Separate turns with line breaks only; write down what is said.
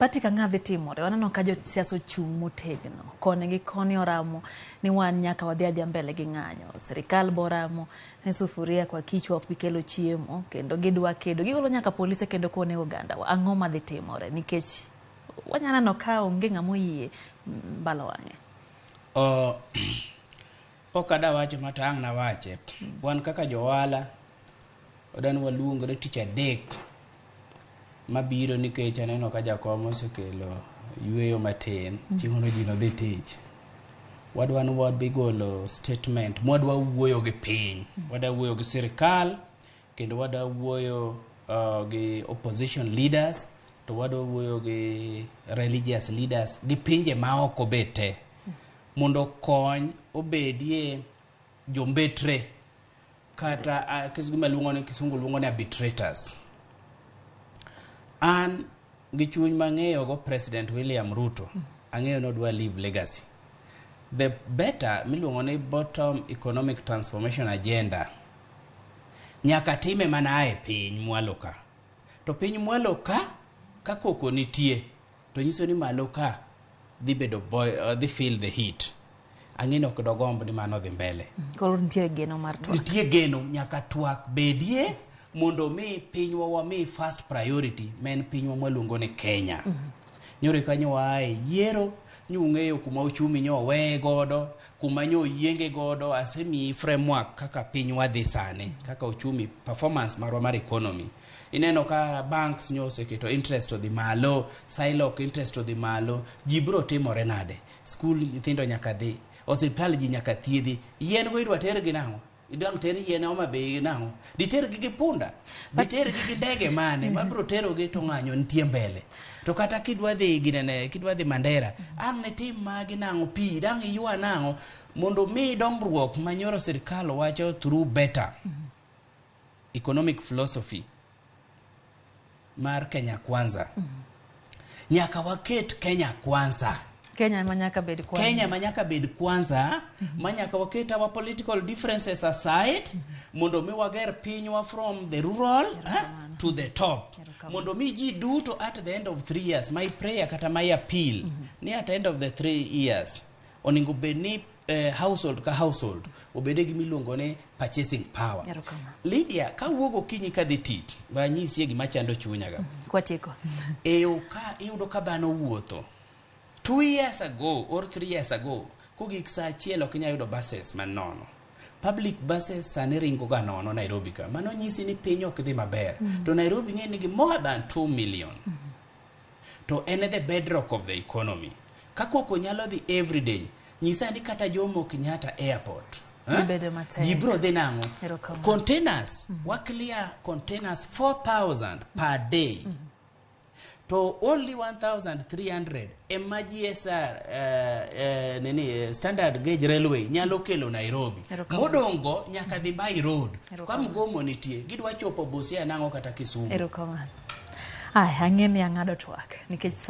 Patrick, ang'a dhi timore? Waneno ka josiasa ochung' motegno. Koni gi koni oramo ni wan nyaka wadhi adhiya mbele gi ng'anyo. Sirikal be oramo ni sufuria kwa kichwa ok bi kelo chiemo kendo gidwa kedo. Gigolo nyaka polise kendo kone oganda wa. Ang'o madhi timore? Nikech wanya neno ka onge ng'ama oyie mbalo wang'e.
Ok adawacho ma to ang' nawache. Wan kaka jo ohala, wadwa ni waluongre tich adek mabiro nikech aneno ka jakom osekelo yueyo matin. Chieng'no ji nodhi tich. Wadwa ni wadhi golo statement mwadwa wuoyo gi piny. Wadwa wuoyo gi sirikal kendo wadwa wuoyo gi opposition leaders to wadwa wuoyo gi religious leaders gi pinje maoko be te mondo okony obedie jombetre kata gima luongo ni kisungu luongo ni arbitrators. An gi chuny mang'eyo go President William Ruto, ang'eyo ni odwa leave legacy. The better miluongo ni bottom economic transformation agenda nyaka time mana ae piny mwalo ka. To piny mwalo ka, ka koko nitie, to nyiso ni malo ka dhi bedo boy, dhi feel the heat. Ang'e ni ok dogomb ni mano dhi mbele.
Koro nitie geno mar twak.
Nitie geno nyaka twak bedie mondo mi pinywa wami first priority ma en pinywa mwaluongo ni Kenya. Nyoro kanyo waaye yiero nyung'eyo kuma uchumi nyo oweye godo, kuma nyo oyienge godo, asemiyi framework kaka pinywa dhi sani, kaka uchumi performance marwa mar economy. Ineno ka banks nyo oseketo interest odhi malo, Shylock interest odhi malo, ji biro timore nade? Skul nyithindo nyaka dhi, osiptal ji nyaka thiedhi, yien go idwa ter gi nang'o? Idwa ter yien Homa Bay gi nang'o? Ditergi gi punda? Ditergi gi ndege mane mabiro terogi to ng'anyo nitie mbele? To kata kidwa dhi ginene, kidwa dhi Mandera, ang' ne tim magi nang'o pi, dang' iywa nang'o mondo mi dongruok manyoro sirikal wacho through better economic philosophy mar Kenya Kwanza. Nyaka waket Kenya Kwanza.
Kenya ema nyaka bed kwanza.
Kenya ma nyaka bed kwanza, ma nyaka waket our political differences aside, mondo mi wager pinywa from the rural to the top. Mondo mi ji duto at the end of 3 years, my prayer kata my appeal, ni at the end of the 3 years, onego bed ni household ka household obede gi miluongo ni purchasing power.
Erokamano.
Lydia, kawuok okinyi kadhi tich, wanyisie gima chando chunyaga.
Kwatieko.
E yo ka iyudo ka dhano wuotho 2 years ago or 3 years ago kogik saa achiel ok inyal yudo buses manono. Public buses sani ringo ga nono Nairobi ka. Mano nyisi ni piny ok dhi maber. To Nairobi ng'e nigi more than 2 million. To en the bedrock of the economy. Ka koko nyalo dhi every day, nyisa ni kata Jomo Kenyatta Airport.
Dhi bedo matek.
Ji biro dhi nang'o?
Erokamano.
Containers, wa clear containers 4000 per day. To only 1300 ema GSR nini standard gauge railway nyalo kelo Nairobi.
Erokamano.
Modongo nyaka dhi by road. Ka
Erokamano.
mgomo nitie, gidwa chopo Busia nang'o kata Kisumu.
Erokamano. Aya, ang'e ni ang'ado twak nikech sa